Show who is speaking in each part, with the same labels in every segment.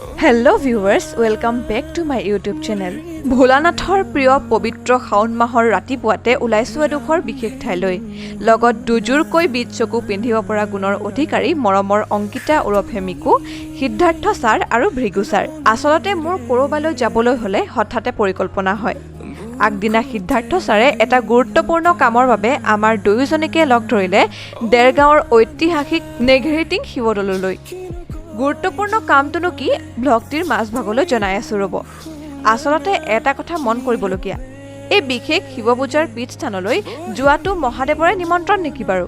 Speaker 1: Hello viewers, welcome back to my YouTube channel. ভোলানাথৰ প্ৰিয় পবিত্ৰ শাওণ মাহৰ ৰাতিপুৱাতে ওলাইছোঁ এডোখৰ বিশেষ ঠাইলৈ। লগত দুযোৰকৈ বিদ চকু পিন্ধিব পৰা গুণৰ অধিকাৰী মৰমৰ অংকিতা ওৰফে মিকু, সিদ্ধাৰ্থ ছাৰ আৰু ভৃগু ছাৰ। আচলতে মোৰ ক'ৰবালৈ যাবলৈ হ'লে হঠাতে পৰিকল্পনা হয়। আগদিনা সিদ্ধাৰ্থ ছাৰে এটা গুৰুত্বপূৰ্ণ কামৰ বাবে আমাৰ দুয়োজনীকে লগ ধৰিলে দেৰগাঁৱৰ ঐতিহাসিক নেঘেৰিটিং শিৱদৌললৈ। গুৰুত্বপূৰ্ণ কামটোনো কি, ব্লগটিৰ মাজভাগলৈ জনাই আছোঁ ৰ'ব। আচলতে এটা কথা মন কৰিবলগীয়া, এই বিশেষ শিৱ পূজাৰ পীঠস্থানলৈ যোৱাটো মহাদেৱৰে নিমন্ত্ৰণ নেকি বাৰু?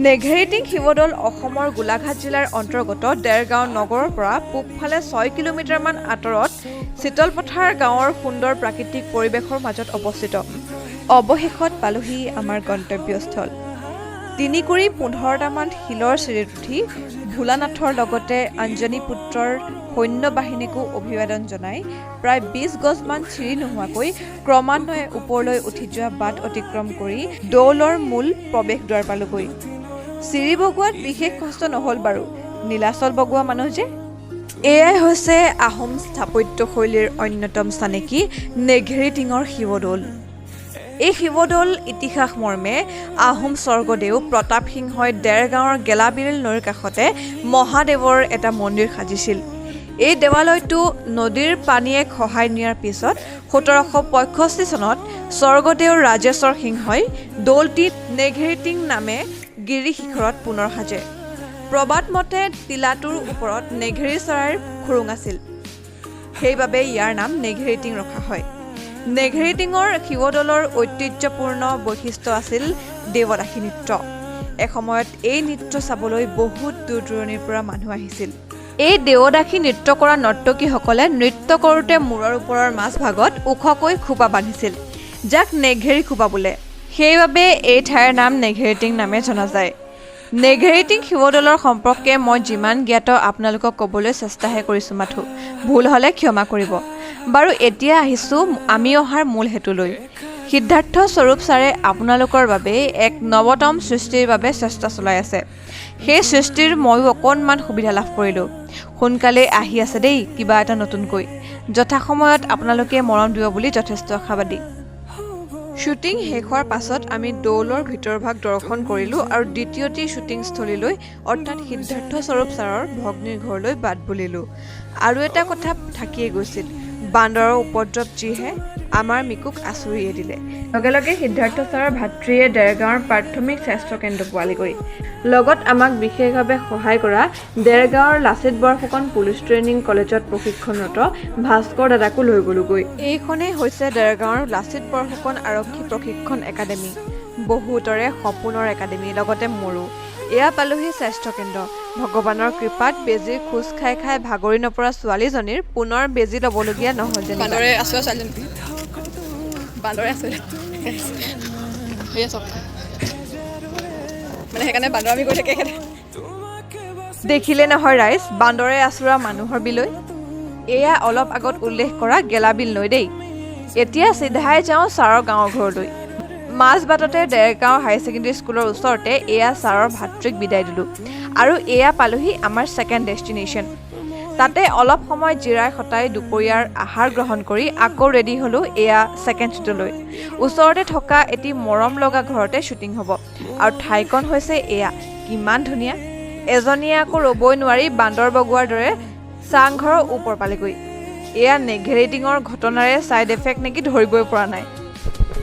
Speaker 1: নেঘেৰিটিং শিৱদৌল অসমৰ গোলাঘাট জিলাৰ অন্তৰ্গত দেৰগাঁও নগৰৰ পৰা পূবফালে 6 কিলোমিটাৰমান আঁতৰত চিতলপথাৰ গাঁৱৰ সুন্দৰ প্ৰাকৃতিক পৰিৱেশৰ মাজত অৱস্থিত। অৱশেষত পালোহি আমাৰ গন্তব্যস্থল। 3 কুৰি 15টামান শিলৰ চিৰিত উঠি ভোলানাথৰ লগতে অঞ্জনী পুত্ৰৰ সৈন্য বাহিনীকো অভিবাদন জনাই প্ৰায় 20 গজমান চিৰি নোহোৱাকৈ ক্ৰমান্বয়ে ওপৰলৈ উঠি যোৱা বাট অতিক্ৰম কৰি দৌলৰ মূল প্ৰৱেশদ্বাৰ পালোগৈ। চিৰি বগোৱাত বিশেষ কষ্ট নহ'ল বাৰু, নীলাচল বগোৱা মানুহ যে। এয়াই হৈছে আহোম স্থাপত্যশৈলীৰ অন্যতম চানেকি নেঘেৰিটিঙৰ শিৱদৌল। এই শিৱদৌল ইতিহাস মৰ্মে আহোম স্বৰ্গদেউ প্ৰতাপ সিংহই দেৰগাঁৱৰ গেলাবিল নৈৰ কাষতে মহাদেৱৰ এটা মন্দিৰ সাজিছিল। এই দেৱালয়টো নদীৰ পানীয়ে খহাই নিয়াৰ পিছত 1765 চনত স্বৰ্গদেউ ৰাজেশ্বৰ সিংহই দৌলটি নেঘেৰিটিং নামে গিৰি শিখৰত পুনৰ সাজে। প্ৰবাদ মতে টিলাটোৰ ওপৰত নেঘেৰি চৰাইৰ খোৰোং আছিল, সেইবাবে ইয়াৰ নাম নেঘেৰিটিং ৰখা হয়। নেঘেৰিটিঙৰ শিৱদৌলৰ ঐতিহ্যপূৰ্ণ বৈশিষ্ট্য আছিল দেৱদাসী নৃত্য। এসময়ত এই নৃত্য চাবলৈ বহুত দূৰ দূৰণিৰ পৰা মানুহ আহিছিল। এই দেৱদাসী নৃত্য কৰা নৰ্তকীসকলে নৃত্য কৰোঁতে মূৰৰ ওপৰৰ মাজভাগত ওখকৈ খোপা বান্ধিছিল, যাক নেঘেৰি খোপা বোলে। সেইবাবে এই ঠাইৰ নাম নেঘেৰিটিং নামে জনা যায়। নেঘেৰিটিং শিৱদৌলৰ সম্পৰ্কে মই যিমান জ্ঞাত, আপোনালোকক ক'বলৈ চেষ্টাহে কৰিছোঁ মাথোঁ। ভুল হ'লে ক্ষমা কৰিব। বাৰু, এতিয়া আহিছোঁ আমি অহাৰ মূল হেতুলৈ। সিদ্ধাৰ্থ স্বৰূপ ছাৰে আপোনালোকৰ বাবে এক নৱতম সৃষ্টিৰ বাবে চেষ্টা চলাই আছে। সেই সৃষ্টিৰ ময়ো অকণমান সুবিধা লাভ কৰিলোঁ। সোনকালেই আহি আছে দেই কিবা এটা নতুনকৈ। যথাসময়ত আপোনালোকে মৰম দিব বুলি যথেষ্ট আশাবাদী। শ্বুটিং শেষ হোৱাৰ পাছত আমি দৌলৰ ভিতৰভাগ দৰ্শন কৰিলোঁ আৰু দ্বিতীয়টি শ্বুটিংস্থলীলৈ, অৰ্থাৎ সিদ্ধাৰ্থ স্বৰূপ ছাৰৰ ভগ্নীৰ ঘৰলৈ বাট বুলিলোঁ। আৰু এটা কথা থাকিয়ে গৈছিল, বান্দৰৰ উপদ্ৰৱ যিহে, আমাৰ মিকুক আঁচুৰিয়ে দিলে। লগে লগে সিদ্ধাৰ্থ ছাৰৰ ভাতৃয়ে দেৰগাঁৱৰ প্ৰাথমিক স্বাস্থ্যকেন্দ্ৰ পোৱালেগৈ। লগত আমাক বিশেষভাৱে সহায় কৰা দেৰগাঁৱৰ লাচিত বৰফুকন পুলিচ ট্ৰেইনিং কলেজত প্ৰশিক্ষণৰত ভাস্কৰ দাদাকো লৈ গ'লোগৈ। এইখনেই হৈছে দেৰগাঁৱৰ লাচিত বৰফুকন আৰক্ষী প্ৰশিক্ষণ একাডেমী, বহুতৰে সপোনৰ একাডেমী, লগতে মোৰো। এয়া পালোহি স্বাস্থ্যকেন্দ্ৰ। ভগৱানৰ কৃপাত বেজীৰ খোজ খাই খাই ভাগৰি নপৰা ছোৱালীজনীৰ পুনৰ বেজী ল'বলগীয়া নহ'ল যেনিবা।
Speaker 2: বান্দৰে আছো, ছোৱালীজনী বান্দৰে আছে। সেয়া চব মানে সেইকাৰণে বান্দৰ আমি গৈ থাকে সেইকাৰণে।
Speaker 1: দেখিলে নহয় ৰাইজ, বান্দৰে আঁচোৰা মানুহৰ বিলৈ। এয়া অলপ আগত উল্লেখ কৰা গেলাবিল নৈ দেই। এতিয়া চিধাই যাওঁ ছাৰৰ গাঁৱৰ ঘৰলৈ। মাজ বাটতে দেৰগাঁও হায়াৰ ছেকেণ্ডেৰী স্কুলৰ ওচৰতে এয়া ছাৰৰ ভাতৃক বিদায় দিলোঁ আৰু এয়া পালোহি আমাৰ ছেকেণ্ড ডেষ্টিনেশ্যন। তাতে অলপ সময় জিৰাই সতাই দুপৰীয়াৰ আহাৰ গ্ৰহণ কৰি আকৌ ৰেডি হ'লোঁ এয়া ছেকেণ্ড শ্বুটলৈ। ওচৰতে থকা এটি মৰম লগা ঘৰতে শ্বুটিং হ'ব আৰু ঠাইকণ হৈছে এয়া। কিমান ধুনীয়া! এজনীয়ে আকৌ ৰ'বই নোৱাৰি বান্দৰ বগোৱাৰ দৰে চাংঘৰৰ ওপৰ পালেগৈ। এয়া নেঘেৰিটিঙৰ ঘটনাৰে ছাইড এফেক্ট নেকি, ধৰিবই পৰা নাই।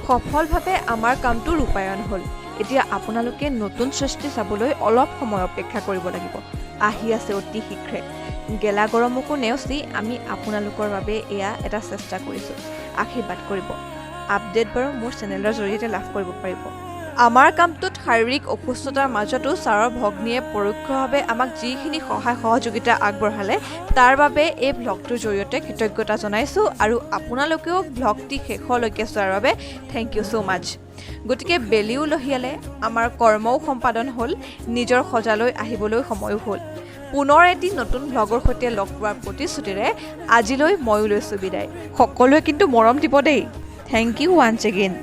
Speaker 1: সফলভাৱে আমাৰ কামটো ৰূপায়ণ হ'ল। এতিয়া আপোনালোকে নতুন সৃষ্টি চাবলৈ অলপ সময় অপেক্ষা কৰিব লাগিব। আহি আছে অতি শীঘ্ৰে। গেলা গৰমকো নেওচি আমি আপোনালোকৰ বাবে এয়া এটা চেষ্টা কৰিছোঁ। আশীৰ্বাদ কৰিব। আপডেট বাৰু মোৰ চেনেলৰ জৰিয়তে লাভ কৰিব পাৰিব। আমাৰ কামটোত শাৰীৰিক অসুস্থতাৰ মাজতো ছাৰৰ ভগ্নীয়ে পৰোক্ষভাৱে আমাক যিখিনি সহায় সহযোগিতা আগবঢ়ালে, তাৰ বাবে এই ভ্লগটোৰ জৰিয়তে কৃতজ্ঞতা জনাইছোঁ আৰু আপোনালোকেও ভ্লগটি শেষলৈকে চোৱাৰ বাবে thank you so মাছ। গতিকে বেলিও লহিয়ালে, আমাৰ কৰ্মও সম্পাদন হ'ল, নিজৰ সজালৈ আহিবলৈ সময়ো হ'ল। পুনৰ এটি নতুন ভ্লগৰ সৈতে লগ পোৱাৰ প্ৰতিশ্ৰুতিৰে আজিলৈ ময়ো লৈছোঁ বিদায়। সকলোৱে কিন্তু মৰম দিব দেই। Thank you once again.